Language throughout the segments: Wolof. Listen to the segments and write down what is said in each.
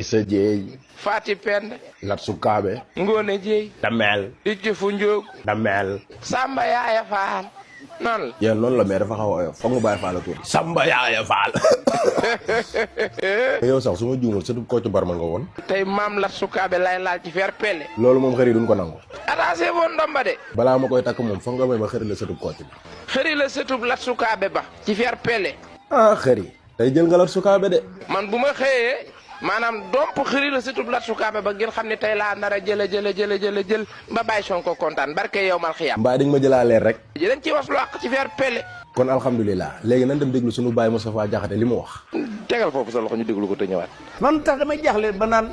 Issa Dieye. Fati Penda. Lat Sukaabe. Ngone Dieye. Damel. Iccifu Njóogu. Damel. Samba Yaaya Faal. noonu la. yéen noonu la mais dafa xaw a oyof foog nga bàyyi Faal tuuti. Samba Yaaya Faal. yow sax su ma juumul surtout Kocc Barma nga woon. tey maam Lat Sukaabe lay laal ci fer pelle. loolu moom xëri duñ ko nangu. attaché woon ndomba de. balaa ma koy takk moom foog nga may ma xëri la sëtub Kocc bi. xëri la sëtub Lat Sukaabe ba. ci fer pelle. ah xëri. tey jël nga Lat Sukaabe de. man bu ma xëyee maanaam domp xëri la sëtub Lat Sukaabe ba ngeen xam ne tey laa nar a jël ba bàyyi Sonko kontaan barke yow mal xiyam. mbaa di nga ma jëlaa leer rek. dañ ci was lu àq ci fer pelle. kon alhamdulilah léegi nan dem déglu sunu baay Moustapha Diakhaté li mu wax. tegal foofu sa loxo ñu déglu ko te ñëwaat. man tax damay jaaxle ba naan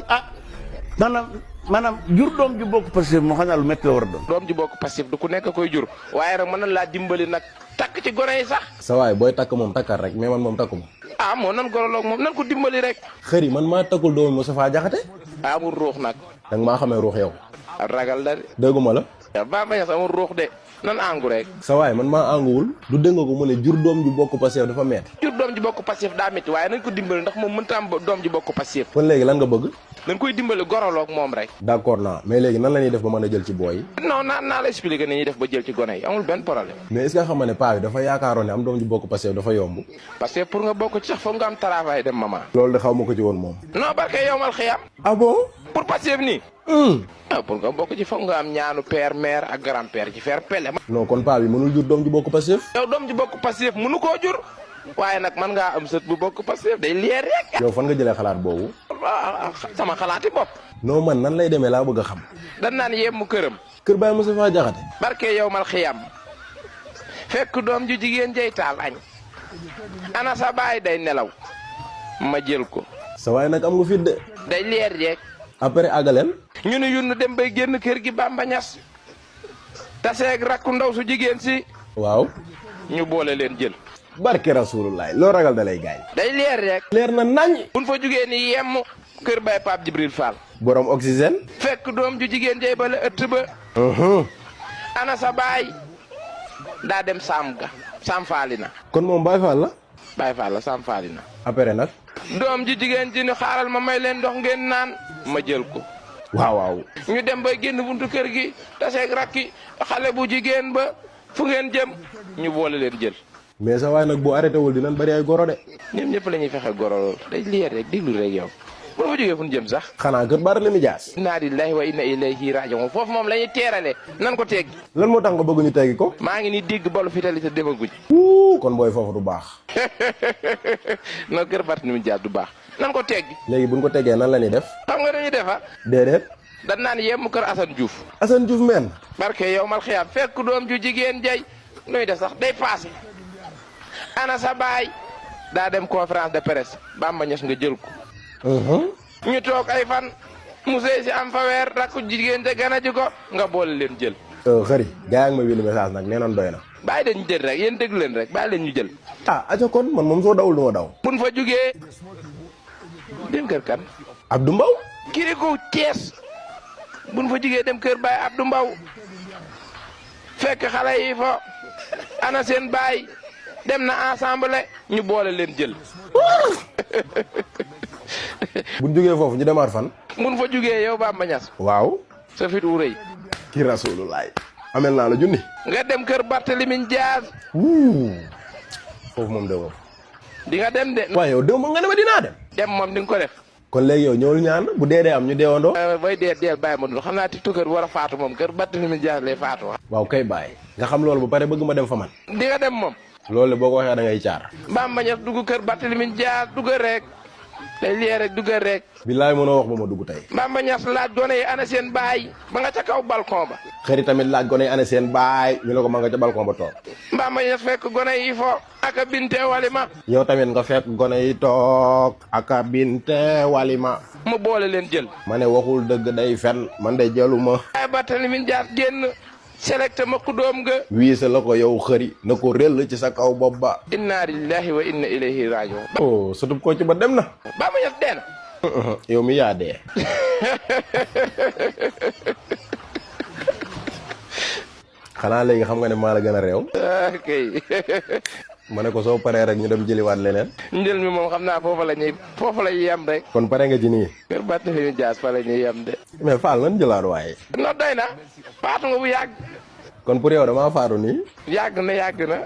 maanaam jur doom ju bokk Pastef moo xam ne lu métti la war a doon. doom ji bokk Pastef du ku nekk koy jur waaye nag mën na laa dimbali nag takk ci gone yi sax. sa waay booy takk moom takkal rek mais man moom takkuma. ah moo nan goroloog moom nan ko dimbali rek. xëri man maa takkul doomu Moustapha Diakhaté. amul ruux nag. danga maa xamee ruux yow. ragal da de. dégguma la. waaw ba bañ a amul ruux de nan àngu rek. sa waay man maa ànguwul. du dégg nga ko mu ne jur doom ju bokk Pastef dafa metti. jur doom ji bokk Pastef daa métti waaye nañ ko dimbali ndax moom mënta am doom ji bokk Pastef. kon léegi lan nga bëgg. nañ koy dimbali goroloog moom rek. d'accord naa mais léegi nan la ñuy def ba mën a jël ci booy yi. non naa la expliquer ni ñuy def ba jël ci gone yi amul benn problème. mais est-ce que xam nga ne paa bi dafa yaakaaroon ne am doom ju bokk Pastef dafa yomb. parce que pour nga bokk ci sax foog nga am travail dem maman. loolu de xaw ma ko ci woon moom. non barke yow mal xiyam. ah bon. pour Pastef nii. pour nga bokk ci foog nga am ñaanu père mère ak grand père ci fer pelle. non kon paa bi mënul jur doom ju bokk Pastef. yow doom ji bokk Pastef mënu koo jur waaye nag mën ngaa am sët bu bokk Pastef day leer rek. yow fan nga jëlee xalaat boobu. sama xalaati bopp. non man nan lay demee laa bëgg a xam. dan naan yemmu këram. kër Baye Moustapha Diakhaté. barke yow mal xiyam fekk doom ju jigéen jay taal añ ana sa baay day nelaw ma jël ko. sa waay nag am nga fit de. day leer rek. après àggaleel. ñu ne yunn dem bay génn kër gi Bamba Ñas taseeg rakku ndaw su jigéen si. waaw. ñu boole leen jël. barke rasulullah loo ragal da lay gaañ. day leer rek. leer na nañ. buñ fa jugee ni yemm kër Baye Pape Djibril Fall. borom oxygène. fekk doom ju jigéen jay bala ëtt ba. ana sa baay daa dem saam ga saam faali na. kon moom Baye Fall la. Baye Fall la saam faali na. après nag. doom ju jigéen ji ni xaaral ma may leen ndox ngeen naan ma jël ko. waaw waaw. ñu dem bay génn buntu kër gi taseeg rakki xale bu jigéen ba fu ngeen jëm ñu boole leen jël. mais sa waay nag bu arrêté wul dinañ bari ay goro de. ñoom ñëpp la ñuy fexe goro day leer rek déglu rek yow bu fa jógee fu ñu jëm sax. xanaa kër Baara Lemi Dias. inna lillahi wa inna ilayhi raji'un foofu moom la ñuy teerale nan ko teggi. lan moo tax nga bëgg ñu teggi ko. maa ngi ni dégg balu fitali te demaguñ. kon booy foofu du baax. non kër Barthélémy Dias du baax nan ko teggi. léegi buñ ko teggee nan la ñuy def. xam nga dañuy defa déedéet. dañ naan yem kër Assane Diouf. Assane Diouf men. barke yow mal xiyaam fekk doom ju jigéen jay nuy def sax day passé. ana sa baay daa dem conférence de presse Bamba Ñas nga jël ko. ñu toog ay fan mu sëy si am fa weer rakku jigéen te gana ji ko nga boole leen jël. xëri gaa yi ak ma bind message nag nee noon doy na. bàyyi leen ñu jël rek yéen déglu leen rek bàyyi leen ñu jël. ah aca kon man moom soo dawul du ma daw. buñ fa jugee dem kër kan. Abdou Mbow. kiriku Thiès buñ fa jugee dem kër Baye Abdou Mbow fekk xale yi fa ana seen baay dem na ensemble ñu boole leen jël. buñ jógee foofu ñu demaat fan. buñ fa jugee yow Bamba Ñas waaw. sa fit wu rëy. ki rasulullah. amel naa la junni. nga dem kër Barthélémy Dias. foofu moom de moom. di nga dem de. waaye yow déw moom nga ne ma dinaa dem. dem moom di nga ko def. kon léegi yow ñëwul ñaan bu dee am ñu deewandoo. booy deel bàyyi ma dul xam naa tiktokeur war a faatu moom kër Barthélémy Dias lay faatu wax. waaw kay bàyyi. nga xam loolu ba pare bëgg ma dem fa man. di nga dem moom. loolu boo ko waxee da ngay caar. Bamba Ñas dugg kër Barthélémy Dias dugg rek. day lié rek dugg rek. billaay mënoo wax ba ma dugg tey. Bamba Ñas laaj gone yi ana seen baay ba nga ca kaw balcon ba. xëri tamit laaj gone yi ana seen baay ñu ne ko ma nga ca balcon ba toog. Bamba Ñas fekk gone yi fo aka binte walima. yow tamit nga fekk gone yi toog aka binte walima. mu boole leen jël. ma ne waxul dëgg day fen man de jëluma. ay Barthélémy Dias génn sélecte ma ku doom nga. wiise la ko yow xëri na ko réll ci sa kaw bopp ba. inna lillahi wa inna ilayhi raji'un. oh sutub ko ci ba dem na. Bamba Ñas dee na. yow mi yaa dee. xanaa léegi xam nga ne maa la gën a réew. ok. ma ne ko soo paree rek ñu dem jëliwaat leneen. njël mi moom xam naa foofu la ñuy yem rek. kon pare nga ci nii. kër Barthélémy Dias fa la ñuy yem de. mais Fall nan jëlaat waaye. non doy na faatu nga bu yàgg. kon pour yow damaa faatu nii. yàgg na.